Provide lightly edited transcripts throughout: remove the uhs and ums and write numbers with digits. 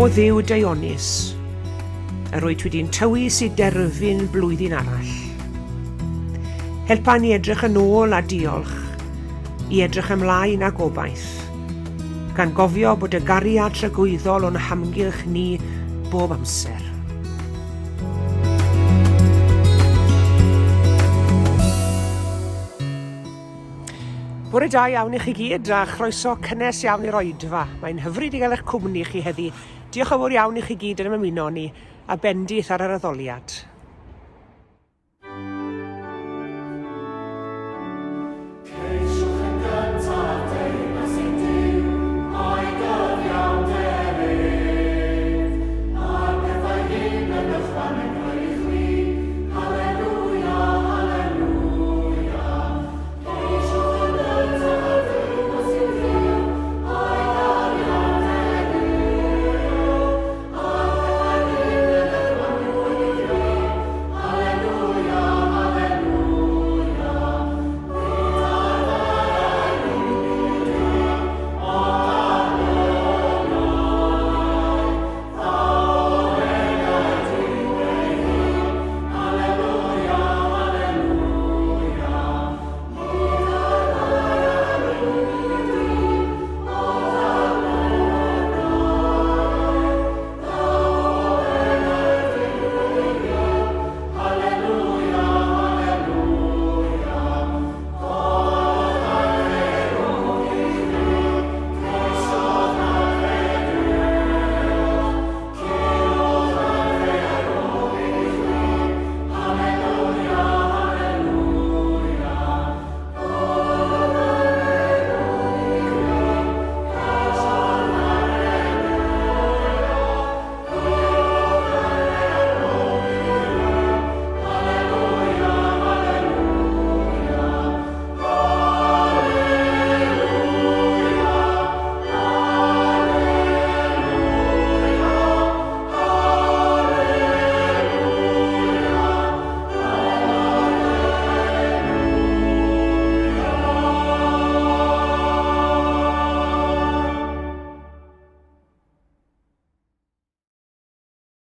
O Dduw daionus, yr wyt wedi'n tywys i derfyn blwyddyn arall. Helpa ni edrych yn ôl a diolch, i edrych ymlaen â gobaith, gan gofio bod y gariad tragwyddol o'n hamgylch ni bob amser. Bore da iawn i chi gyd a chroeso cynnes iawn i'r oedfa. Mae'n hyfryd i gael eich cwmni chi heddi. Diolch yn fawr iawn i chi gyd yn ymuno ni a bendith ar yr addoliad. Ceisiwch yn gyntaf deyrnas ein Duw a'i gyfiawnder ef, a'r pethau hyn yn ychwanegol i chwi. Haleluia, haleluia. Ceisiwch yn gyntaf deyrnas ein Duw a'i gyfiawnder ef, a'r pethau hyn yn ychwanegol i chwi. Haleluia, haleluia. Nid ar fara yn unig, ond ar lyfrau. Ddaw enaid Duw ei hun. Haleluia, haleluia. Nid ar fara yn unig, ond ar lyfrau. Ddaw enaid Duw ei hun. Haleluia, haleluia. Gofal ferwg i chwi, ceisiodd adfer ef. Curodd adferwg i chwi, haleluia, haleluia. Gofal ferwg i chwi, ceisiodd adfer ef. Curodd adferwg i chwi, haleluia, haleluia. Haleluia, haleluia, haleluia, haleluia.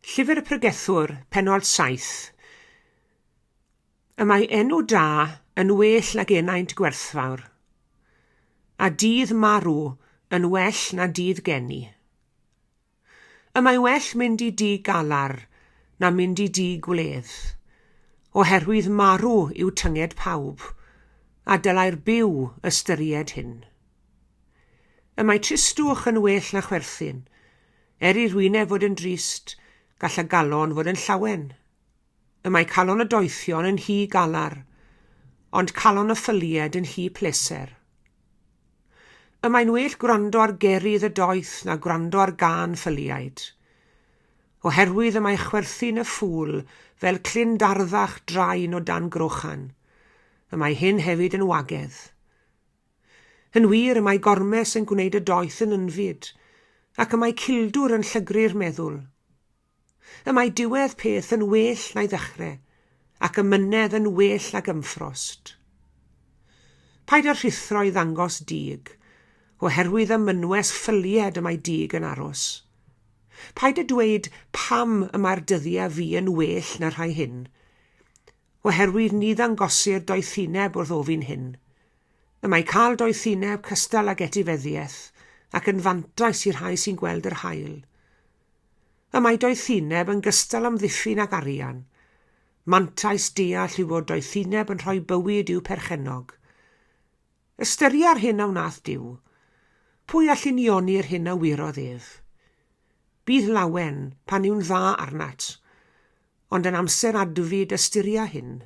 Llyfr y Pregethwr, Pennod 7. Y mae enw da yn well nag enaint gwerthfawr, a dydd marw yn well na dydd geni. Y mae well mynd i dŷ galar na mynd i dŷ gwledd, oherwydd marw yw tynged pawb, a dylai'r byw ystyried hyn. Y mae tristwch yn well na chwerthin. Er i'r wyneb fod yn drist, gall y galon fod yn llawen. Y mae calon y doethion yn rhy galar, ond calon y ffylied yn rhy pleser. Y mae'n well gwrando ar gerydd y doeth na gwrando ar gân ffyliaid. Oherwydd y mae chwerthin y ffŵl fel clun darddach drain o dan grochan. Y mae hyn hefyd yn wagedd. Yn wir, y mae gormes yn gwneud y doeth yn ynfyd, ac y mae cildwr yn llygru'r meddwl. Y mae diwedd peth yn well na'i ddechre, ac ymynedd yn well nag ymffrost. Paid â rhuthro i ddangos dig, oherwydd ym mynwes ffylied y mae dig yn aros. Paid â dweud pam y mae'r dyddiau fu yn well na'r rhai hyn, oherwydd ni ddangosir doethineb wrth ofyn hyn. Y mae cael doethineb cystal ag etifeddiaeth, ac yn fantais i'r rhai sy'n gweld yr haul. Y mae doethineb yn gystal amddiffyn ag arian. Mantais deall yw fod doethineb yn rhoi bywyd i'w perchennog. Ystyria'r hyn a wnaeth Duw. Pwy all unioni'r hyn a wyrodd ef? Bydd lawen pan yw'n dda arnat, ond yn amser adfyd ystyria hyn.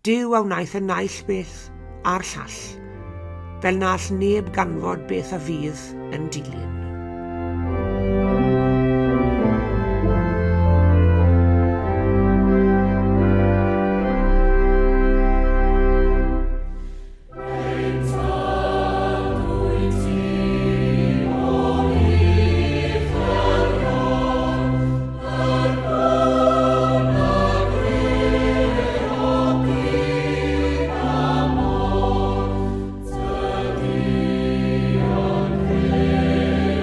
Duw a wnaeth y naill beth a'r llall, fel na all neb ganfod beth a fydd yn dilyn. Ein Tad wyt ti o'r uchelion, yr hwn a greodd dyn a môr, tydi a'n creodd.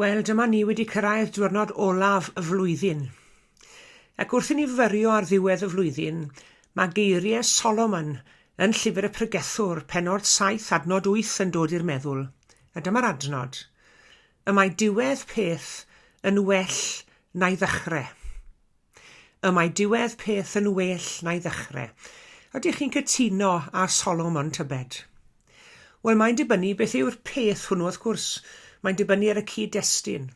Wel, dyma ni wedi cyrraedd diwrnod olaf y flwyddyn. Ac wrth i ni fyfyrio ar ddiwedd y flwyddyn, mae geiriau Solomon yn Llyfr y Pregethwr, pennod 7, adnod 8 yn dod i'r meddwl. A dyma'r adnod. Y mae diwedd peth yn well na'i ddechrau. Y mae diwedd peth yn well na'i ddechrau. Ydych chi'n cytuno â Solomon tybed? Wel, mae'n dibynnu beth yw'r peth hwnnw wrth gwrs. Mae'n dibynnu ar y cyd-destun.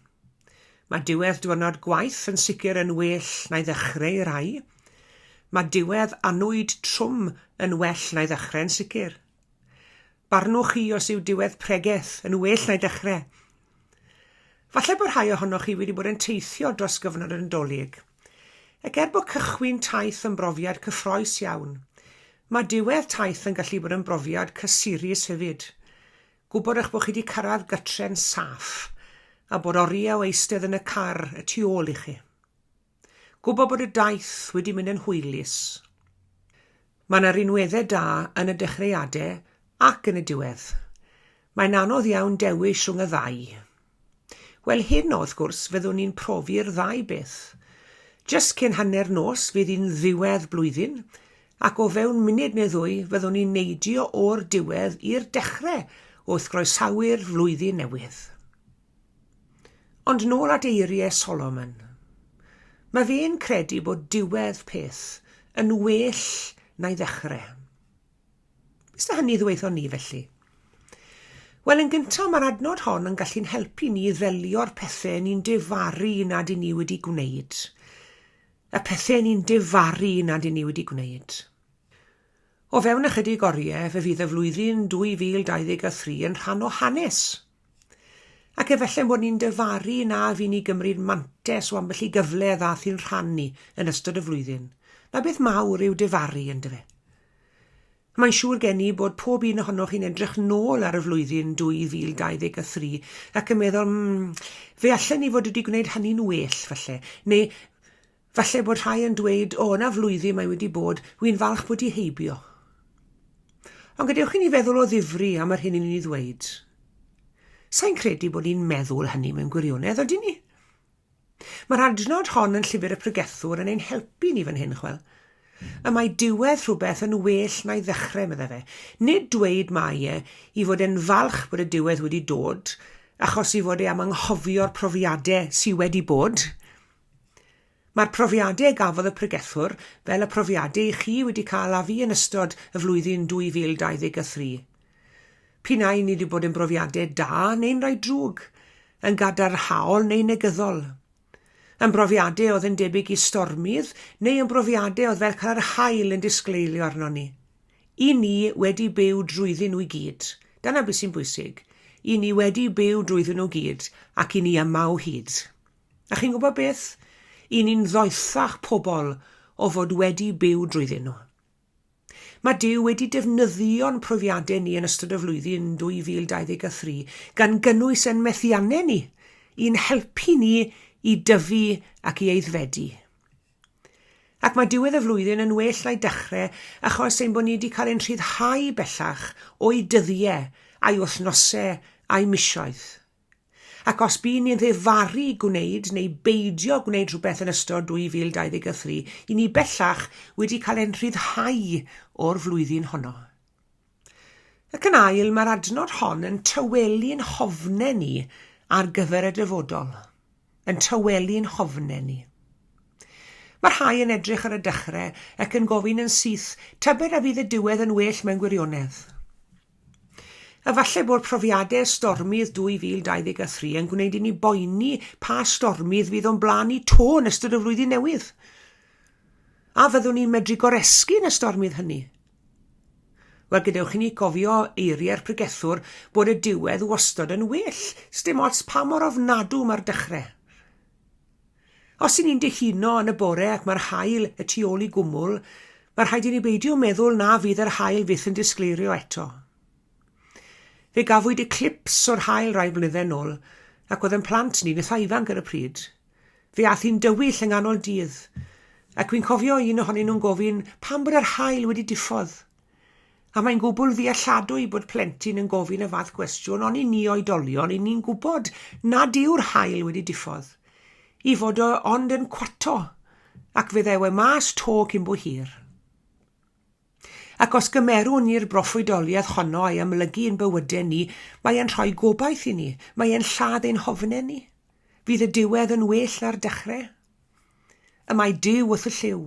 Mae diwedd diwrnod gwaith yn sicr yn well na'i ddechrau i rai. Mae diwedd annwyd trwm yn well na'i ddechrau yn sicr. Barnwch chi os yw diwedd pregeth yn well na'i dechrau. Falle bod rhai ohonoch chi wedi bod yn teithio dros gyfnod y Nadolig. Ac er bod cychwyn taith yn brofiad cyffroes iawn, mae diwedd taith yn gallu bod yn brofiad cysurus hefyd. Gwybod eich bod chi wedi cyrraedd gytre'n saff, a bod oriau o eistedd yn y car y tu ôl i chi. Gwybod bod y daith wedi mynd yn hwylus. Mae 'na rinweddau da yn y dechreuadau ac yn y diwedd. Mae'n anodd iawn dewis rhwng y ddau. Wel heno, wrth gwrs, fyddwn ni'n profi'r ddau beth. Jyst cyn hanner nos fydd hi'n ddiwedd blwyddyn, ac o fewn munud neu ddwy fyddwn ni'n neidio o'r diwedd i'r dechrau wrth groesawu'r flwyddyn newydd. Ond nôl at eiriau Solomon. Mae fe'n credu bod diwedd peth yn well na'i ddechrau. Beth sy'n hynny ddweud ni felly? Wel, yn gyntaf, mae'r adnod hon yn gallu'n helpu ni i ddelio'r pethau ni'n difaru nad i ni wedi gwneud. Y pethau ni'n difaru nad i ni wedi gwneud. O fewn ychydig oriau, fe fydd y flwyddyn 2023 yn rhan o hanes. Ac efallai bod ni'n dyfaru na fu ni gymryd mantes o ambell i gyfle ddath i'n rhan ni yn ystod y flwyddyn. Na beth mawr yw difaru, yndyfe? Mae'n siŵr gen i bod pob un ohonoch chi'n edrych nôl ar y flwyddyn 2023 ac yn meddwl, mm, fe allen ni fod wedi gwneud hynny'n well, falle, neu Falle bod rhai yn dweud, o, 'na flwyddyn mae wedi bod, wi'n falch bod hi heibio. Ond gadewch i ni feddwl o ddifri am yr hyn i ni'n ei ddweud. Sa i'n credu bod ni'n meddwl hynny mewn gwirionedd, ydyn ni? Mae'r adnod hon yn Llyfr y Pregethwr yn ein helpu ni fan hyn, chwel. Y mae diwedd rhywbeth yn well na'i ddechrau, meddai fe. Nid dweud mai e i fod e'n falch bod y diwedd wedi dod, achos i fod e am anghofio'r profiadau sy wedi bod. Mae'r profiadau a gafodd y pregethwr, fel y profiadau i chi wedi cael a fi yn ystod y flwyddyn 2023. P'un ai ni wedi bod yn brofiadau da neu'n rhai drwg, yn gadarnhaol neu'n negyddol. Yn brofiadau oedd yn debyg i stormydd neu yn brofiadau oedd fel cael yr haul yn disgleilio arnon ni. I ni wedi byw drwyddyn nhw i gyd. Dyna beth sy'n bwysig. I ni wedi byw drwyddyn nhw gyd ac i ni yma o hyd. A chi'n gwybod beth? I ni'n ddoethach pobl o fod wedi byw drwyddyn nhw. Mae Duw wedi defnyddio'n profiadau ni yn ystod y flwyddyn 2023, gan gynnwys ein methiannau ni, i'n helpu ni i dyfu ac i aeddfedu. Ac mae diwedd y flwyddyn yn well na'i dechrau achos ein bod ni wedi cael ein rhyddhau bellach o'i dyddiau, a'i wythnosau, a'i misoedd. Ac os bu ni'n ddifaru gwneud neu beidio gwneud rhywbeth yn ystod 2023, i ni bellach wedi cael ein rhyddhau o'r flwyddyn honno. Ac yn ail, mae'r adnod hon yn tawelu'n hofnau ni ar gyfer y dyfodol. Yn tawelu'n hofnau ni. Mae rhai yn edrych ar y dechrau ac yn gofyn yn syth, tybed a fydd y diwedd yn well mewn gwirionedd? A falle bod profiadau stormydd 2023 yn gwneud i ni boeni pa stormydd fydd o'n blaen ni 'to yn ystod y flwyddyn newydd. A fyddwn ni'n medru goresgyn y stormydd hynny? Wel, gadewch i ni gofio eiriau'r pregethwr bod y diwedd wastod yn well, sdim ots pa mor ofnadw mae'r dechrau. Os y'n ni'n dihuno yn y bore ac mae'r haul y tu ôl i gwmwl, mae rhaid i ni beidio meddwl na fydd yr haul fyth yn disgleirio eto. Fe gafwyd eclips o'r haul rai blynydde nôl, ac oedd yn plant ni'n itha ifanc ar y pryd. Fe ath hi'n dywyll yng nghanol dydd, ac wi'n cofio un ohonyn nhw'n gofyn pam bod yr haul wedi diffodd. A mae'n gwbl ddealladwy bod plentyn yn gofyn y fath gwestiwn, ond i ni oedolion, i ni'n gwybod nad yw'r haul wedi diffodd, i fod o ond yn cwato, ac fe ddew e mas 'to cyn bo hir. Ac os gymerwn ni'r broffwydoliaeth honno a'i amlygu i'n bywydau ni, mae e'n rhoi gobaith i ni, mae e'n lladd ein hofnau ni. Fydd y diwedd yn well na'r dechrau. Y mae Duw wrth y llyw.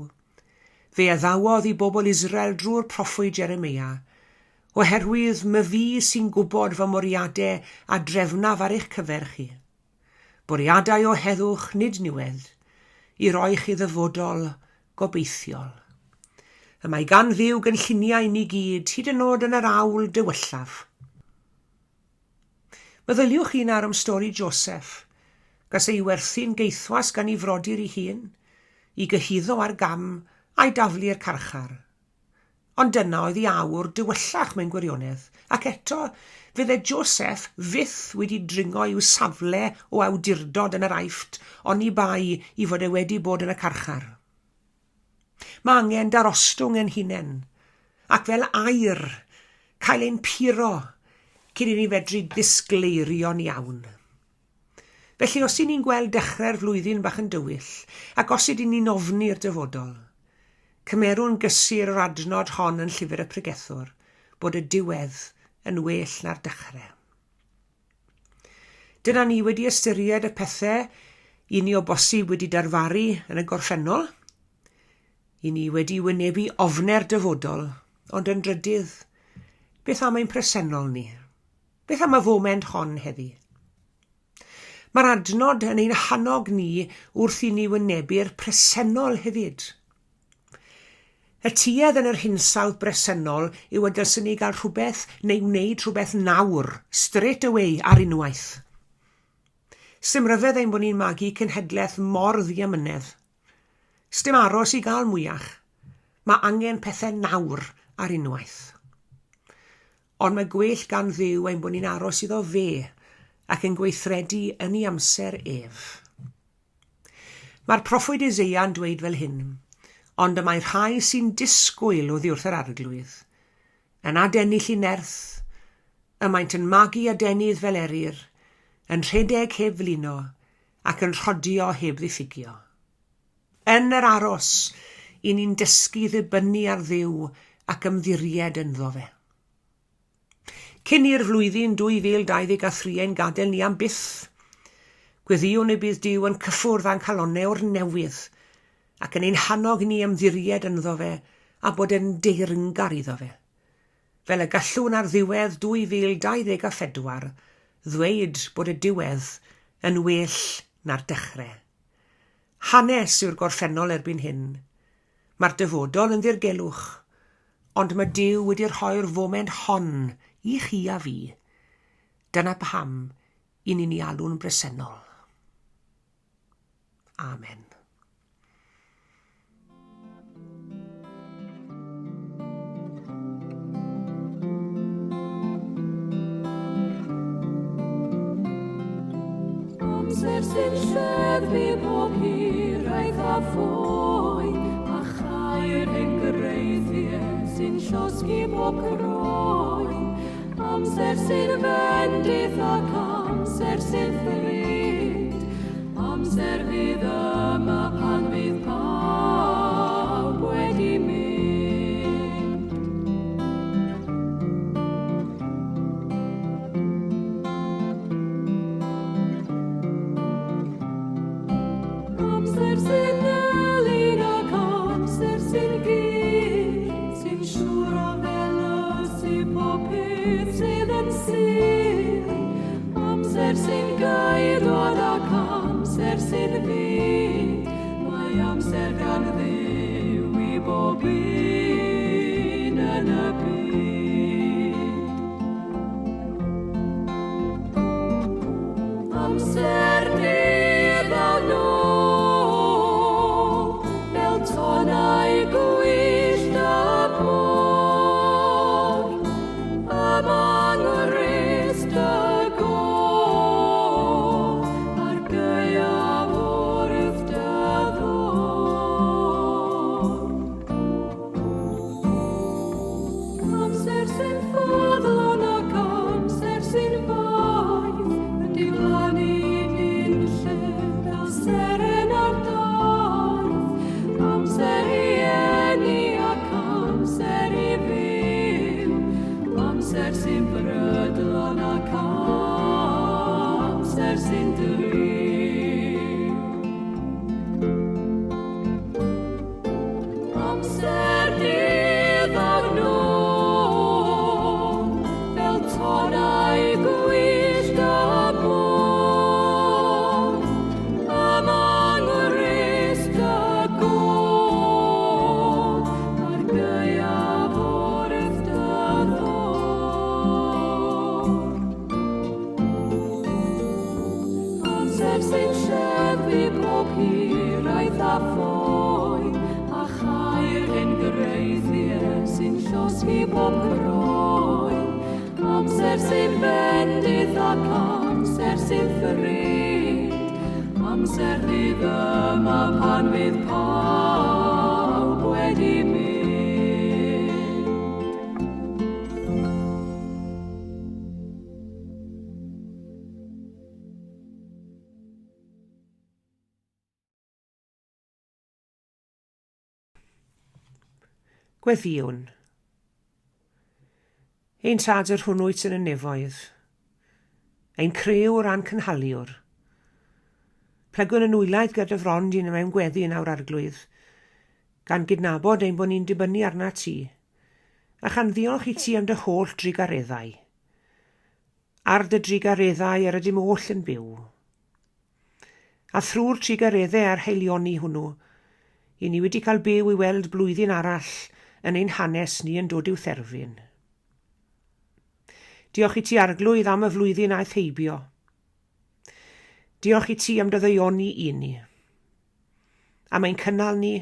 Fe addawodd i bobl Israel drwy'r proffwyd Jeremeia, Oherwydd my fi sy'n gwybod fy mwriadau a drefnaf ar eich cyfer chi. Bwriadau o heddwch, nid niwed, i roi chi ddyfodol gobeithiol. Y mae gan Dduw gynlluniau i ni gyd, hyd yn oed yn yr awl dywyllaf. Meddyliwch chi nawr am stori Joseph, gas ei werthu'n gaethwas gan ei frodyr ei hun, i gyhuddo ar gam a'i daflu i'r carchar. Ond dyna oedd ei awr dywyllach mewn gwirionedd, ac eto, fydde Joseph fyth wedi dringo i'w safle o awdurdod yn yr Aifft oni bai i fod e wedi bod yn y carchar. Mae angen darostwng ein hunain, ac fel aur, cael ein puro cyn i ni fedru disgleirio'n iawn. Felly os y'n ni'n gweld dechrau'r flwyddyn bach yn dywyll, ac os ydyn ni'n ofni'r dyfodol, cymerwn gysur yr adnod hon yn Llyfr y Pregethwr, bod y diwedd yn well na'r dechrau. Dyna ni wedi ystyried y pethau i ni o bosib wedi darfaru yn y gorffennol. I ni wedi wynebu ofne'r dyfodol, ond yn drydydd, beth am ein presennol ni? Beth am y foment hon heddi? Mae'r adnod yn ein hannog ni wrth i ni wynebu'r presennol hefyd. Y tuedd yn yr hinsawdd bresennol yw y dylswn ni gael rhywbeth neu wneud rhywbeth nawr, straight away, ar unwaith. Sdim rhyfedd ein bod ni'n magu cenhedlaeth mor ddiamynedd. Sdim aros i gael mwyach. Mae angen pethau nawr, ar unwaith. Ond mae gwell gan Dduw ein bod ni'n aros iddo fe ac yn gweithredu yn ei amser ef. Mae'r proffwyd Eseia'n dweud fel hyn, Ond y mae rhai sy'n disgwyl oddi wrth yr Arglwydd, yn adennill i nerth, y maent yn magu adenydd fel eryr, yn rhedeg heb flino, ac yn rhodio heb ddiffygio. Yn yr aros, i ni'n dysgu ddibynnu ar Dduw ac ymddiried ynddo fe. Cyn i'r flwyddyn 2023 ein gadael ni am byth, gweddïwn y bydd Duw yn cyffwrdd â'n calonnau o'r newydd ac yn ein hannog ni ymddiried ynddo fe a bod yn deyrngar iddo fe, fel y gallwn ar ddiwedd 2024 ddweud bod y diwedd yn well na'r dechrau. Hanes yw'r gorffennol erbyn hyn. Mae'r dyfodol yn ddirgelwch, Ond mae Duw wedi rhoi'r foment hon i chi a fi. Dyna paham i ni'n ei alw'n bresennol. Amen. Amser sy'n lleddfu pob hiraeth a phoen, a chau'r hen greithiau sy'n llosgi pob croen. Amser sy'n fendith ac amser sy'n ffrind, amser fydd yma pan fydd pawb wedi mynd. Amser sy'n melyn ac amser sy'n gyr, sy'n siŵr o felysu pob peth sydd yn sur. Amser sy'n gaerod ac amser sy'n fud, Amser dydd ag nôl, fel tonnau gwyllt y môr, ymong wres dy god, a'r gaeaf wrth dy ddôr. Amser sy'n lleddfu pob hiraeth a phoen, a chael hen greithiau sy'n llosgi pob croen. Amser sy'n fendith ac amser sy'n ffrind, amser fydd yma pan fydd pawb wedi mynd. Gweddïwn. Ein Tad yr hwn wyt yn y nefoedd, ein crëwr a'n cynhaliwr. Plygwn yn nwylaid ger dy fron di mewn gweddi yn awr Arglwydd, gan gydnabod ein bod ni'n dibynnu arnat ti, a chan ddiolch i ti am dy holl drugareddau. Ar dy drugareddau yr ydym oll yn byw. A thrwy'r trugareddau a'r haelioni hwnnw, i ni wedi cael byw i weld blwyddyn arall yn ein hanes ni yn dod i'w therfyn. Diolch i ti Arglwydd am y flwyddyn aeth heibio. Diolch i ti am dy ddaioni i ni, am ein cynnal ni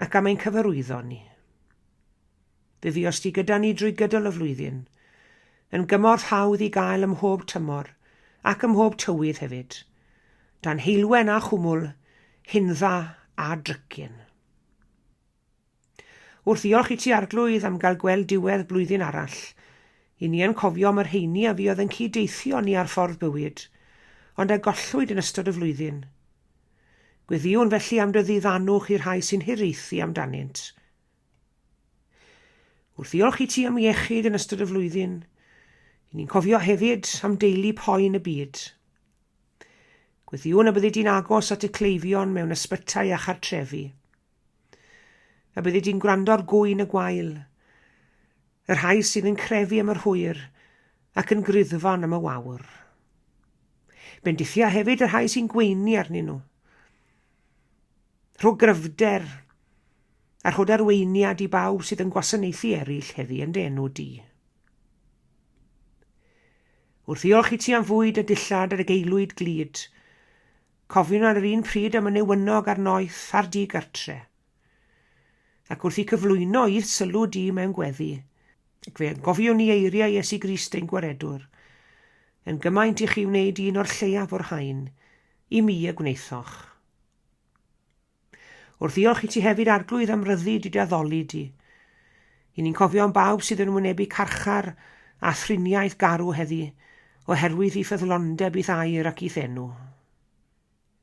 ac am ein cyfarwyddo ni. Fe fuost ti gyda ni drwy gydol y flwyddyn, yn gymorth hawdd i gael ym mhob tymor ac ym mhob tywydd hefyd, dan heulwen a chwmwl, hindda a drycin. Wrth ddiolch i ti Arglwydd am gael gweld diwedd blwyddyn arall, i ni yn cofio am y rheini a fuodd yn cyd-deithio ni ar ffordd bywyd, ond a gollwyd yn ystod y flwyddyn. Gweddïwn felly am dy ddiddanwch i'r rhai sy'n hiraethu amdanynt. Wrth ddiolch i ti am iechyd yn ystod y flwyddyn, i ni'n cofio hefyd am deulu poen y byd. Gweddïwn y byddi di'n agos at y cleifion mewn ysbytai a chartrefi. A byddi di'n gwrando ar gŵyn y gwael, y rhai sydd yn crefu am yr hwyr ac yn griddfan am y wawr. Bendithia hefyd y rhai sy'n gweini arnyn nhw. Rho gryfder a rhod arweiniad i bawb sydd yn gwasanaethu eraill heddi yn dy enw di. Wrth ddiolch i ti am fwyd a dillad ar y geilwyd glud, Cofiwn ar yr un pryd am y newynog a'r noeth a'r di-gartre. Ac wrth i cyflwyno i'th sylw di mewn gweddi, ac fe gofiwn ni eiriau Iesu Grist ein Gwaredwr, yn gymaint i chi wneud un o'r lleiaf o'r rhain, i mi y gwnaethoch. Wrth ddiolch i ti hefyd, Arglwydd, am ryddid i dy addoli di. I ni'n cofio am bawb sydd yn wynebu carchar a thriniaeth garw heddi, oherwydd i ffyddlondeb i'th air ac i'th enw.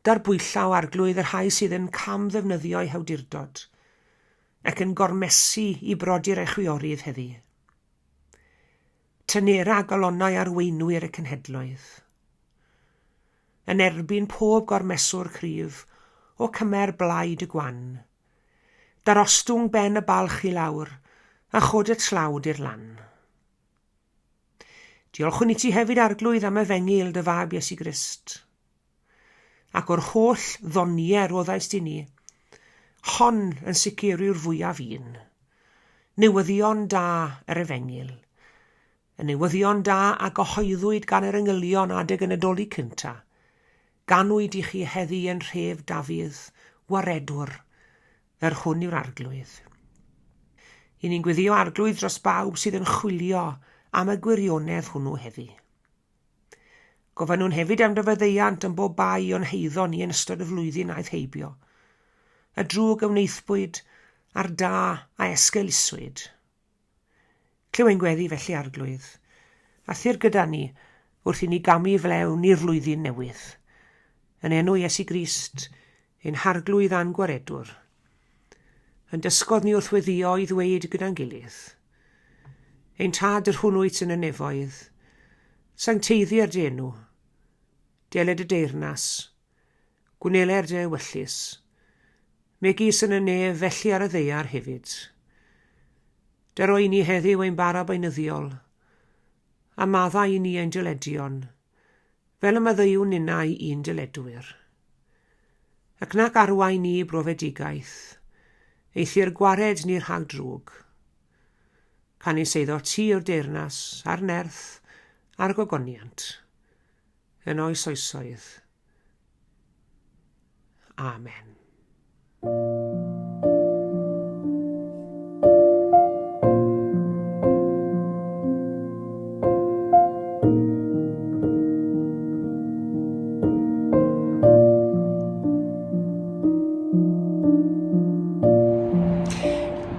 Darbwyllaw, Arglwydd, y rhai sydd yn cam-ddefnyddio eu hawdurdod, ac yn gormesu i brodyr eu chwiorydd heddi. Tynera galonnau arweinwyr y cenhedloedd. Yn erbyn pob gormeswr cryf, o cymer blaid y gwan. Darostwng ben y balch i lawr, a chod y tlawd i'r lan. Diolchwn i ti hefyd, Arglwydd, am efengyl dy fab Iesu Grist. Ac o'r holl ddoniau roddaist i ni, hon yn sicr yw'r fwyaf un. Newyddion da yr efengyl. Y newyddion da a gyhoeddwyd gan yr angylion adeg y Nadolig cynta. Ganwyd i chi heddi yn nhref Dafydd, Waredwr, yr hwn yw'r Arglwydd. I ni'n gweddio Arglwydd dros bawb sydd yn chwilio am y gwirionedd hwnnw heddi. Gofynnwn hefyd am dy faddeuant am bob bai o'n heiddo ni yn ystod y flwyddyn aeth heibio, y drwg a wnaethpwyd a'r da a esgeuluswyd. Clyw ein gweddi felly, Arglwydd, a thyr gyda ni wrth i ni gamu i flewn i'r flwyddyn newydd. Yn enw Iesu Grist, ein Harglwydd a'n Gwaredwr. Yn dysgodd ni wrth weddio i ddweud gyda'n gilydd. Ein Tad yr hwn wyt yn y nefoedd, sancteiddier dy enw, deled y deyrnas, gwneler dy ewyllys, Megis yn y nef, felly ar y ddaear hefyd. Dero i ni heddiw ein bara beunyddiol, a maddau i ni ein dyledion, fel y maddeuwn ninnau i'n dyledwyr. Ac nac arwain ni i brofedigaeth, eithr gwared ni rhag drwg. Canys eiddo ti yw'r deyrnas, a'r nerth, a'r gogoniant, yn oes oesoedd. Amen.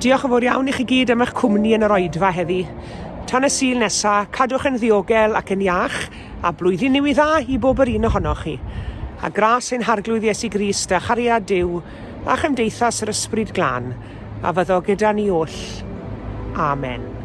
Diolch yn fawr iawn i chi gyd am eich cwmni yn yr oedfa heddi. Tan y Sul nesa, cadwch yn ddiogel ac yn iach, A blwyddyn newydd dda i bob yr un ohonoch chi. A gras ein Harglwydd Iesu Grist a chariad Duw a chymdeithas yr Ysbryd Glân a fyddo gyda ni oll. Amen.